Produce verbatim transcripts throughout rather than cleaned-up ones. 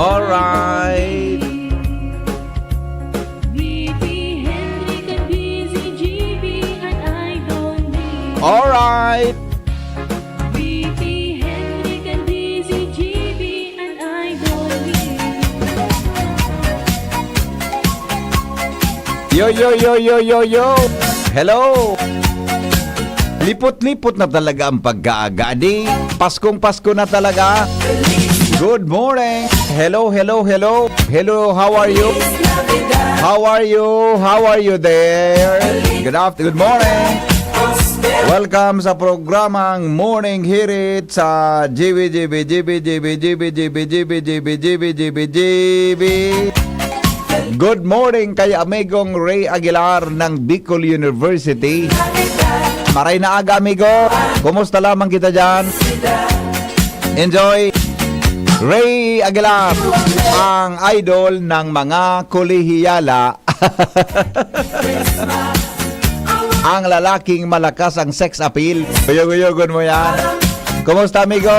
Alright. B P Henry kan D Z G B an idol mi. Alright. B P Henry kan D Z G B an idol mi. Yo, yo, yo, yo, yo, yo. Hello. Lipot-lipot na talaga ang pagkaaga. Di, Paskong Pasko na talaga. Good morning. Hello, hello, hello. Hello, how are you? How are you? How are you there? Good afternoon. Good morning. Welcome sa programang Morning Hirit sa G B, G B, G B, G B, G B, G B, G B, G B, G B, G B, G B. Good morning kay amigong Ray Aguilar ng Bicol University. Maray na aga, amigo. Kumusta lamang kita dyan? Enjoy. Ray Aguilar, ang idol ng mga kolehiyala. Ang lalaking malakas ang sex appeal. Uyog-uyogon mo yan. Kumusta, amigo?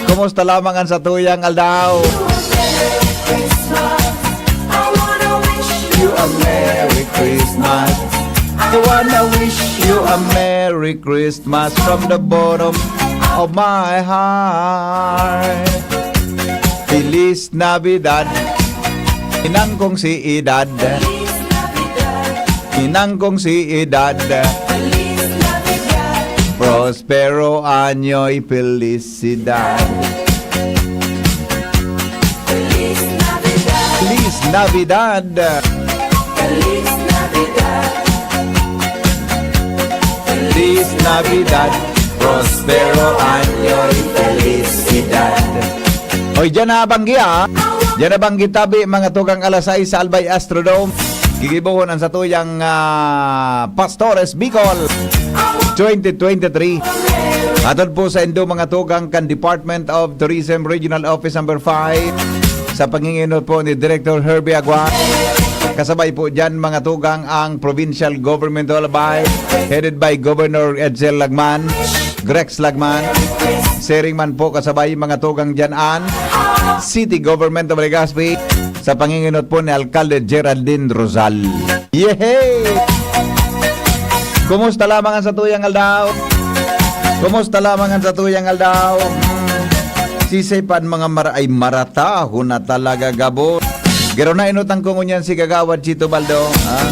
Kumusta lamang ang satuyang aldaw? You a Merry Christmas. I wanna wish you a Merry Christmas from the bottom of my heart. Feliz Navidad. Inang kong si Edad. Inang kong si Edad. Prospero año y felicidad. Feliz Navidad. Feliz Navidad. Prospero año y felicidad. Oy, dyan na banggi, ah. Dyan na banggi tabi, mga tugang alas sais sa Albay Astrodome. Gigibohon ang satuyang, ah, Pastores Bicol twenty twenty-three. Atod po sa indo, mga tugang, kan Department of Tourism Regional Office Number five, sa panginginot po ni Director Herbie Aguan. Kasabay po dyan, mga tugang, ang Provincial Government of Albay, headed by Governor Edsel Lagman, Grex Lagman. Siring man po kasabay, mga tugang, dyan an City Government of Legazpi, sa panginginot po ni Alkalde Geraldine Rosal. Yehey! Kumusta lamang ang satuyang aldaw? Kumusta lamang ang satuyang aldaw? Hmm. Sisay pa an mga mara-, ay, maratahon na talaga, gabos. Garo na inutang ko ngunyan si Kagawad Chito Baldo, ha?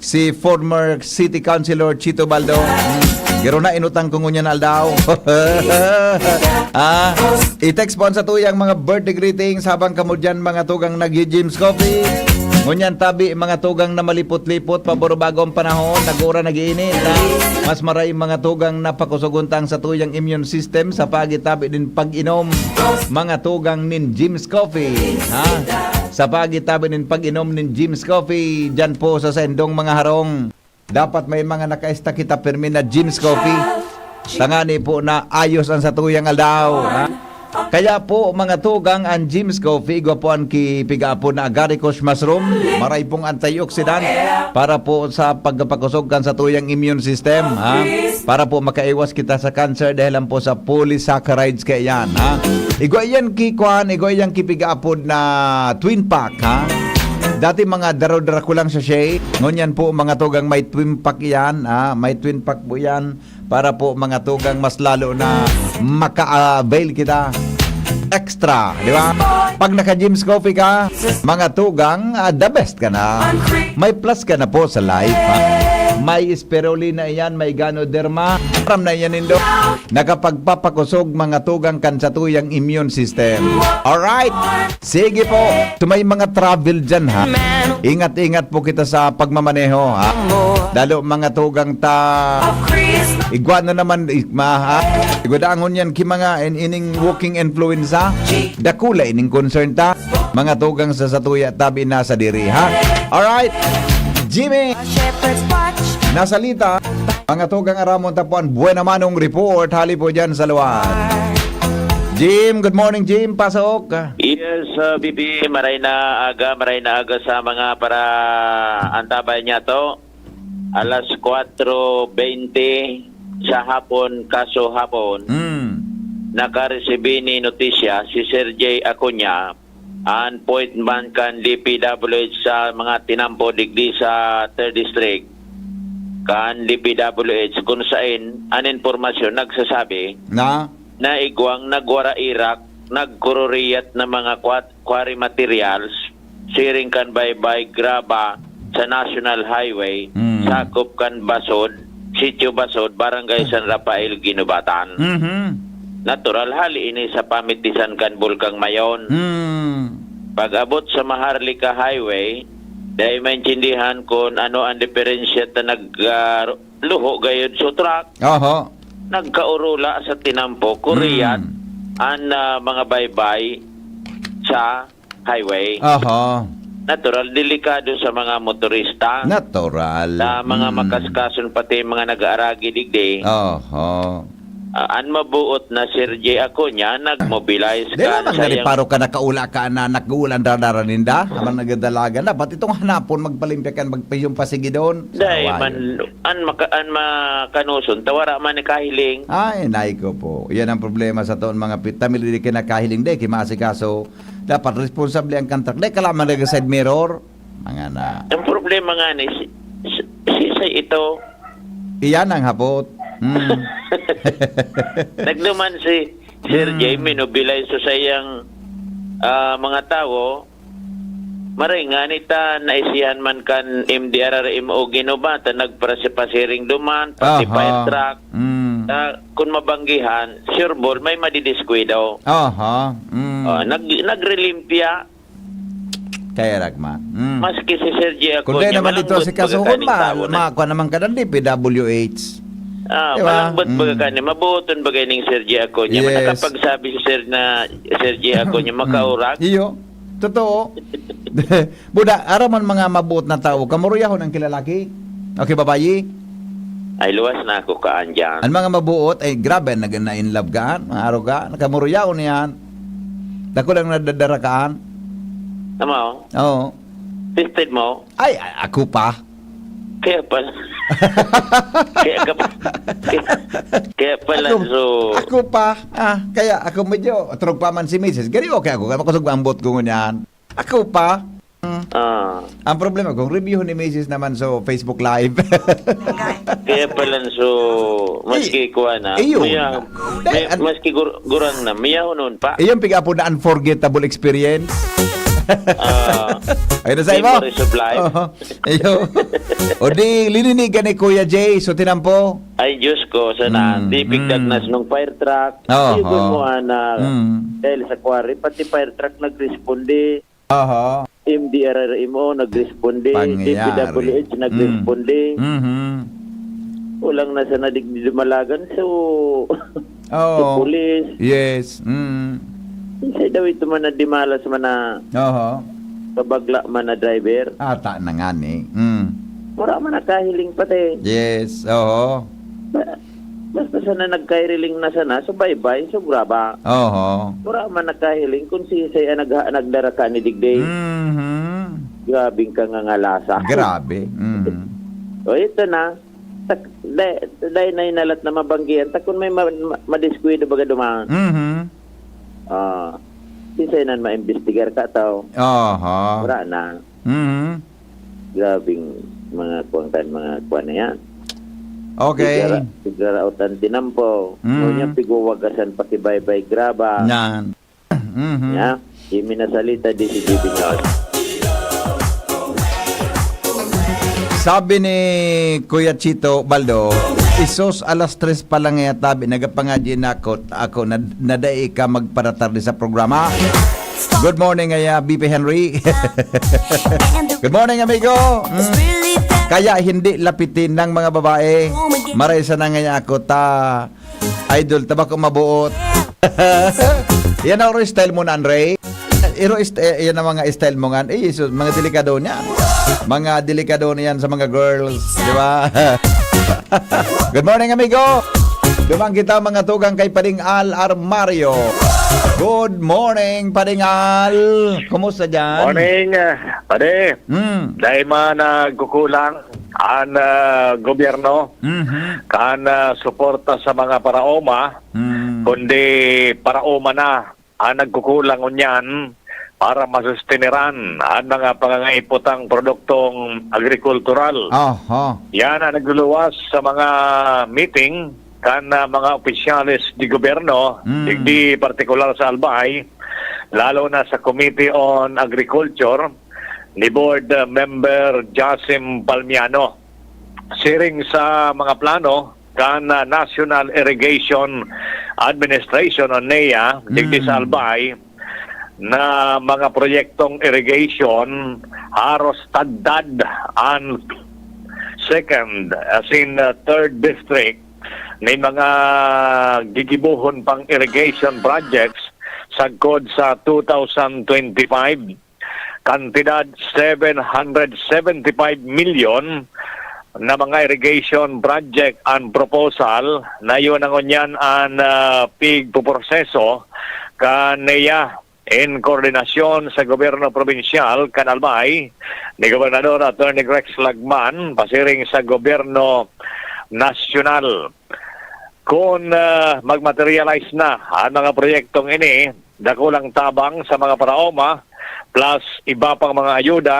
Si former City Councilor Chito Baldo. Hmm. Garo na inutang ko ngunyan aldaw. Ah, i-text po ang satuyang mga birthday greetings habang kamo dyan, mga tugang nag-Jim's Coffee. Ngunyan tabi, mga tugang na malipot-lipot, pabor-bago ang panahon, nag-uran, nag-iinit, ha? Mas maray mga tugang na pakusogon ta ang satuyang immune system sa pagitabi nin pag-inom, mga tugang, nin Jim's Coffee, ha? Sa pagitabi nin pag-inom nin Jim's Coffee, dyan po sa saindong mga harong. Dapat may mga nakaista kita pirmi na Jim's Coffee. Tangani po na ayos ang satuyang aldaw, ha? Kaya po, mga tugang, ang Jim's Coffee, igwa po an ki-, pigaapod na agaricus mushroom. Maray pong antioxidant para po sa pagkapakosog kan satuyang immune system, ha? Para po makaiwas kita sa cancer dahil lang po sa polysaccharides kaya yan, ha? Igwa yan ki-, kwan, igwa yan ki-, pigaapod na twin pack, ha? Dati mga daro-daro ko lang sachet. Ngunyan po, mga tugang, may twin pack yan, ha? May twin pack po yan para po, mga tugang, mas lalo na maka-avail kita. Extra, di ba? Pag naka-Jim's Coffee ka, mga tugang, ah, the best ka na. May plus ka na po sa life, ha? May spirulina iyan, may Ganoderma. Aram na iyan, nindo. Nakapagpapakusog, mga tugang, kan satuyang immune system. Alright? Sige po. To may mga travel dyan, ha? Ingat-ingat po kita sa pagmamaneho, ha? Lalo mga tugang ta. Igwa na naman, i-, ma-, ha? Igwa daangon yan ki mga in-, ining walking influenza. Dakula ining concern ta. Mga tugang sa satuya, tabi na sa diri, ha? Alright. Jimmy. Nasa lita. Mga tugang aramon ta po an Buena Manong Report. Hali po dyan sa luwal. Jim, good morning, Jim. Pasok. Yes, uh, B B, maray na aga, maray na aga sa mga para antabay niya to. Alas kwatro bente sa hapon, kaso hapon. Mm. nakaresibi ni notisya si Sergey Acuña, an point man kan D P W H sa mga tinampo digdi sa Third District kan D P W H, kun sain an impormasyon nagsasabi Na? na igwang nagwarairak, nagkururiyat na mga kwa-, quarry materials, siring kan baybay graba sa National Highway, Mm. sakop kan Basod, Sitio Basod, Barangay San Rafael, Guinobatan. Mhm. Natural, hali ini sa pamitisan kan Bulkang Mayon. Mm. Pag-abot sa Maharlika Highway, dai maintindihan kun ano ang diferensya ta nag, ah, luho gayod sa truck. Oho. Nagkaurula sa tinampo, kuriyat Mm. an, ah, mga baybay sa highway. Oho. Natural, delikado sa mga motorista. Natural. Sa mga Mm. makaskason, pati mga nag-aaragi digdi. Oho. Ah, an mabuot na Sergey Acuña, nag-mobilize Di ka lamang sa iyang nariparo ka nakaula ka na nag-uulan radara ninda, habang nagdadalagan. Dapat itong hanapon, magpalimpya ka, magpahiyong pasigidon. Dai Sawa man, yun. an maka-, an makanuson, tawara man ni kahiling. Ay, nay ko po. Yan ang problema sa toon mga pit-, tamil di kinakahiling, di, kimaasikaso. Dapat responsable ang kontrak. Di, kalaman nag-side mirror. Mga na. Ang problema nga ni, si, si, si, si ito, Iyan ang hapot. Mm. Nagduman si Sergey, Mm. minobilize sa iyang, ah, mga tawo. Maray nga ni ta, naisihan man kan M D R R M O Guinobatan, nagpasipasiring duman, pati Aha. fire truck. Mm. Ah, kung mabanggihan, sure ball, may madidiskwida. Aha. Mm. Ah, nag-, nagrelimpya. Kaya ragma. Mm. Maski si Sergio Kung Acuña, di naman dito malambot si baga Kasuhon, kaning ma-, tawo na. ma-, kuha naman ka ng D P W H. Ah, Di ba? malambot baga Mm. kani, mabuoton baga ning Sergio Acuña. Yes. Nakapagsabi si Ser-, na Sergio Acuña, Mm. makaurag. Iyo. Totoo. Buda, aram man mga mabuot na tao, kamuruyahon ang kilalaki. Okay, babayi. Ay, luwas na ako kaan dyan. Ang mga mabuot, ay grabe, nag-, na-in love kaan, mga aruga, nakamuruyaw niyan. Dako lang nadadara kaan. Tama, oh. Oo. Tested mo? Ay, a-, ako pa. Kaya pala. Kaya ka pa. Kaya, kaya pala, Ako, so ako pa. Ah, kaya ako medyo trog pa man si misis. Gari okay ako, kaya makusog ang buot ko ngunyan. Ako pa. Ah. Ang problema, kung review ni misis naman sa Facebook Live. Kaya pala, so, maski Eh, kuha na, iyo. Maya, Dahil may, an- maski gur-, gurang na, maya hunon pa. Iyong pigapo na unforgettable experience. Ah, Ayun na sa imo. Memories of life. Oo. Iyo. O di, lininigan ni Kuya Jay, so tinampo. Ay, Diyos ko, sana. Mm, Di pigdag mm. nas nung fire truck. Oo. Ayun mo, ana, Mm. dahil sa quarry, pati fire truck nagresponde. Aha. M D R R M O nagresponde, Pangyayari. D P W H nagresponde. Mm. Mhm. Walang nasa nadigdi dumalagan, so, Oo. so pulis. Yes. Mm. Kasi daw ito man na dimalas man na Aha. kabagla man na driver. Ata na nga ni. Mm. Wala man nakahiling pati. Yes. Oo. Ba-, basta sana nagkairiling na sana, so bye-bye, so graba. Oho. Wala man nakahiling kung si Isay ang nagha-, nagdara ka ni Digday. Mhm. Grabing kangangalasa. Grabe. Mhm. O, ito na. Tak-, day, day na inalat na mabanggihan. Takon may ma-, ma-, madiskuido baga duman. Mhm. Ah, si Isay nan maimbestigar ka, tao. Oho. Wala na. Mhm. Grabing mga kuwan kan, mga kuwan na yan. Okay. Pigra-, pigraraot ang tinampaw. Mm. Ngunyan, pigwawagasan pa ki Baybay Graba. Yan. Mhm. Ya, Jimmy na salita, di si Jimmy Nod. Sabi ni Kuya Chito Baldo, "Isos, alas tres pa lang ngaya tabi, nagapangadyi na ako, ako na, na dai ka magparatarde sa programa." Good morning, ngaya, B P Henry. Good morning, amigo. Mm. Kaya hindi lapitin ng mga babae. Maray sana ngaya ako ta, idol, tabako mabuot. Yan ang style mo na, Andre. Iro ist-, eh, yan ang mga style mo nga. Eh, Jesus, mga delikado niya. Mga delikado niyan sa mga girls, di ba? Good morning, amigo. Duman kita, mga tugang, kay Pading Al Armario. Good morning, Pading Al. Kumusta dyan? Morning, ah, pare. Mm. Dahil man nagkukulang ang, ah, gobyerno, Mhm. kan, ah, suporta sa mga paraoma, Mm. kundi paraoma na ang nagkukulang ngunyan para masusteneran ang mga pangangaipotang produktong agrikultural. Aha. Yan ang nagluluwas sa mga meeting kan ah, mga opisyales di gobyerno, Mm. digdi partikular sa Albay, lalo na sa Committee on Agriculture ni Board ah, Member Jasim Palmiano. Siring sa mga plano kan ah, National Irrigation Administration o NEA, digdi sa Mm. Albay, na mga proyektong irrigation, haros tagdad ang second, as in uh, third district, may mga gigibohon pang irrigation projects sagkod sa two thousand twenty-five, kantidad seven hundred seventy-five million na mga irrigation project and proposal na yun ang ngunyan ang uh, pigpuproseso kan NEA in koordinasyon sa gobyerno probinsyal kan Albay ni Gobernador Attorney Rex Lagman pasiring sa gobyerno nasyonal. Kung ah, magmaterialize na ang mga proyektong ini, dakulang tabang sa mga paraoma plus iba pang mga ayuda,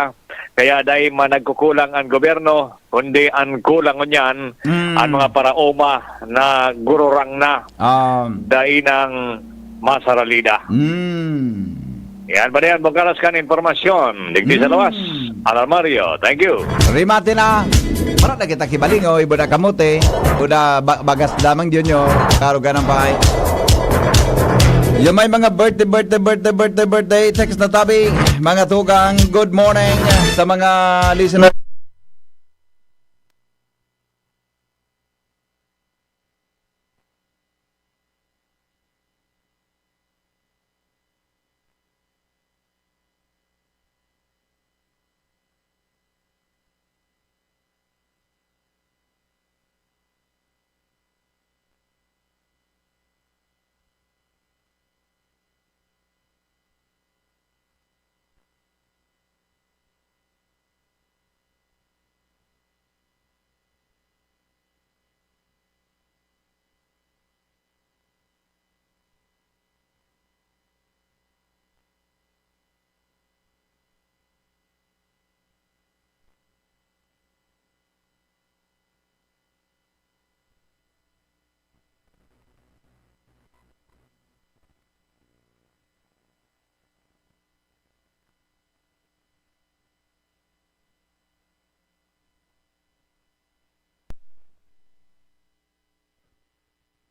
kaya dai man nagkukulang ang gobyerno, kundi ang kulang ngunyan Mm. ang mga paraoma na gururang na Um, dai nang masaralida. mm. Yan ba yan? Bukaras kan impormasyon. Digdi sa Mm. lawas. Alarmario. Thank you. Rimate na. Para na kita kibalingoy, buda kamote, buda ba- bagas damang yun yun. Karuga ng bahay. Yung may mga birthday, birthday, birthday, birthday, birthday, text na tabi. Mga tugang, good morning sa mga listeners